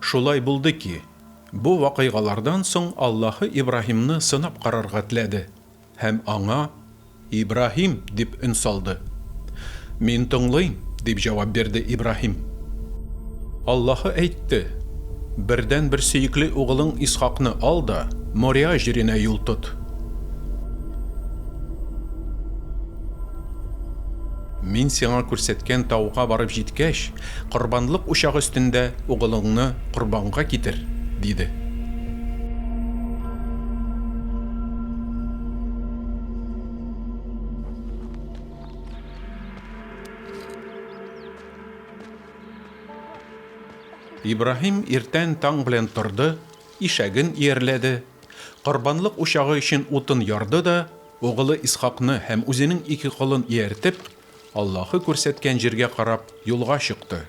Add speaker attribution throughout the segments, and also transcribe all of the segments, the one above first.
Speaker 1: Шулай булды ки, бу вакыйгалардан соң Аллаһы Ибраһимны сынап карарга теләде һәм аңа, Ибраһим! дип өн салды. Мин тыңлыйм, дип җавап бирде Ибраһим. Аллаһы әйтте, Бердәнбер сөекле угылың Исхакны ал да Мориа җиренә юл тот. Мин сиңа күрсәткән тауга барып җиткәч, корбанлык учагы өстендә угылыңны корбанга китер, диде. Ибраһим иртән таң белән торды, ишәген иярләде, корбанлык учагы өчен утын ярды да, угылы Исхакны һәм үзенең ике колын ияртеп, Аллаһы күрсәткән җиргә карап юлга чыкты.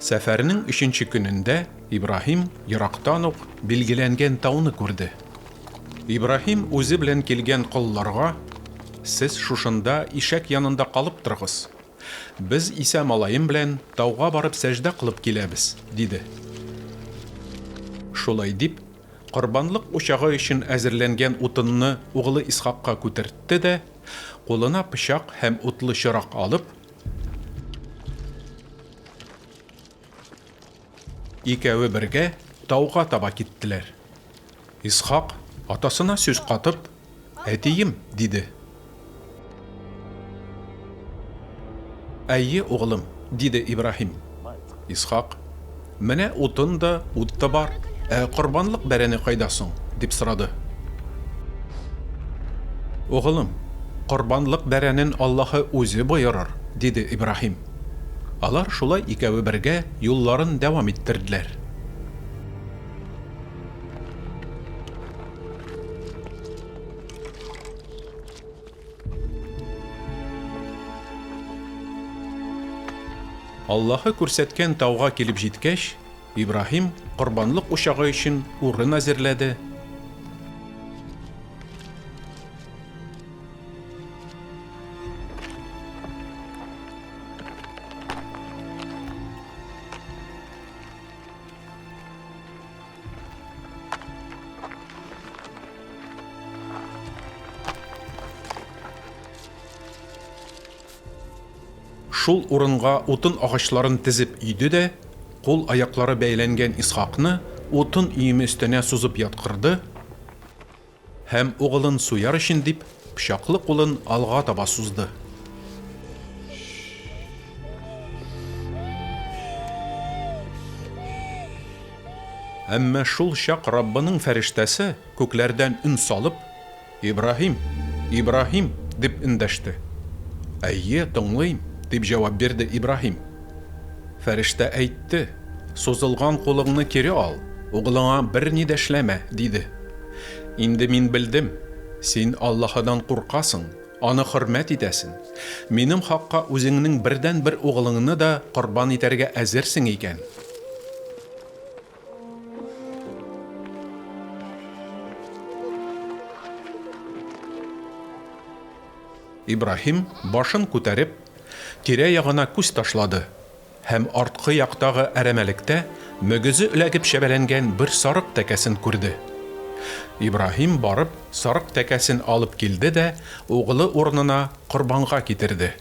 Speaker 1: Сәфәрнең өченче көнендә Ибраһим ерактан ук билгеләнгән тауны күрде. Ибраһим үзе белән килгән колларга, Сез шушында ишәк янында калып торыгыз. Без исә малаем белән тауга барып сәҗдә кылып киләбез, диде. Шулай дип, корбанлык учагы өчен әзерләнгән утынны угылы Исхакка күтертте дә, кулына пычак һәм утлы чырак алып, Икәве бергә тауга таба киттеләр. Исхак, атасына сүз катып, Әтием, диде. Әйе, угылым, диде Ибраһим. Исхак, Менә утын да, ут та бар, ә корбанлык бәрәне кайда соң? дип сорады. Угылым, корбанлык бәрәнен Аллаһы үзе боерыр, диде Ибраһим. Алар шулай икәве бергә юлларын дәвам иттерделәр. Аллаһы күрсәткән тауга килеп җиткәч, Ибраһим корбанлык учагы өчен урын әзерләде. Шул урынга утын агачларын тезеп өйде дә, кул-аяклары бәйләнгән Исхакны утын өеме өстенә сузып яткырды, Һәм угылын суяр өчен дип, пычаклы кулын алга таба сузды. Әмма шул чак Раббының фәрештәсе, күкләрдән өн салып, Ибраһим! Ибраһим! дип эндәште. Әйе, тыңлыйм, дип җавап бирде Ибраһим. Фәрештә әйтте, Сузылган кулыңны кире ал, угылыңа берни дә эшләмә, диде. Инде мин белдем, син Аллаһыдан куркасың, аны хөрмәт итәсең, минем хакка үзеңнең бердәнбер угылыңны да корбан итәргә әзерсең икән. Ибраһим, башын күтәреп, тирә-ягына күз ташлады һәм арткы яктагы әрәмәлектә мөгезе эләгеп чәбәләнгән бер сарык тәкәсен күрде. Ибраһим, барып, сарык тәкәсен алып килде дә угылы урынына корбанга китерде.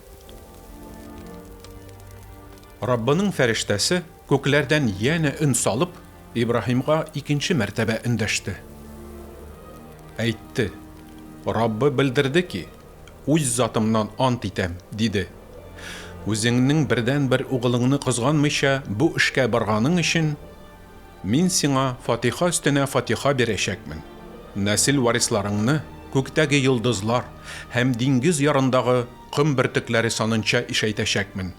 Speaker 1: Раббының фәрештәсе, күкләрдән янә өн салып, Ибраһимга икенче мәртәбә эндәште. Әйтте, Раббы белдерде ки, Үз затымнан ант итәм, диде. Үзеңнең бердәнбер угылыңны кызганмыйча бу эшкә барганың өчен, Мин сиңа фатиха өстенә фатиха бирәчәкмен. Нәсел варисларыңны күктәге йолдызлар һәм диңгез ярындагы ком бөртекләре санынча ишәйтәчәкмен.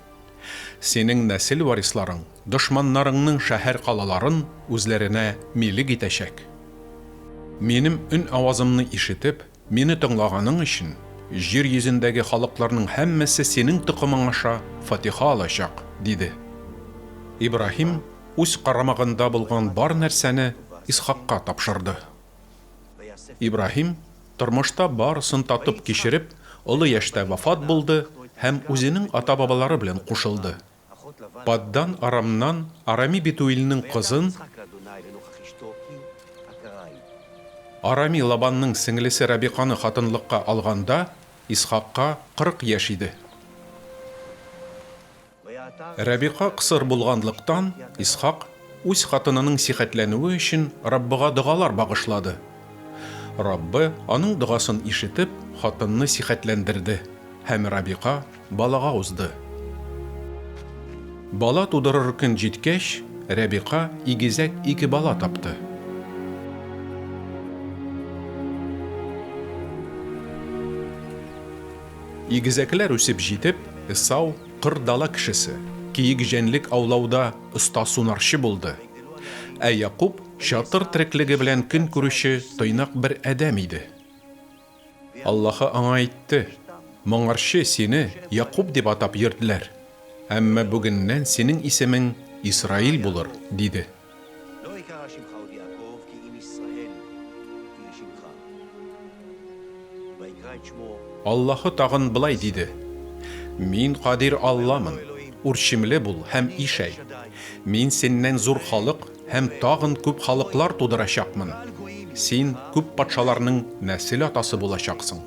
Speaker 1: Синең нәсел варисларың дошманнарыңның шәһәр-калаларын үзләренә милек итәчәк. Минем өн-авазымны ишетеп, Мине тыңлаганың өчен, Җир йөзендәге халыкларның һәммәсе синең токымың аша фатиха алачак, диде. Ибраһим үз карамагында булган бар нәрсәне Исхакка тапшырды. Ибраһим, тормышта барысын татып кичереп, олы яшьтә вафат булды һәм үзенең ата-бабалары белән кушылды. Паддан Арамнан Арами Бетуилнең кызын, Арами Лабанның сеңлесе Рабиканы хатынлыкка алганда, Исхакка 40 яшь иде. Рабика кысыр булганлыктан, Исхак, үз хатынының сихәтләнүе өчен, Раббыга догалар багышлады. Раббы, аның догасын ишетеп, хатынны сихәтләндерде, һәм Рабика балага узды. Бала тудырыр көн җиткәч, Рәбика игезәк ике бала тапты. Игезәкләр үсеп җитеп, Эсау кыр-дала кешесе, киек җәнлек аулауда оста сунарчы булды. Ә Якуб чатыр тереклеге белән көн күрүче тыйнак бер адәм иде. Аллаһы аңа әйтте, Моңарчы сине Якуб дип атап йөрделәр, әмма бүгеннән синең исемең Исраил булыр, диде. Аллаһы тагын болай диде, Мин Кадир Алламын, үрчемле бул һәм ишәй. Мин синнән зур халык һәм тагын күп халыклар тудырачакмын. Син күп патшаларның нәсел атасы булачаксың.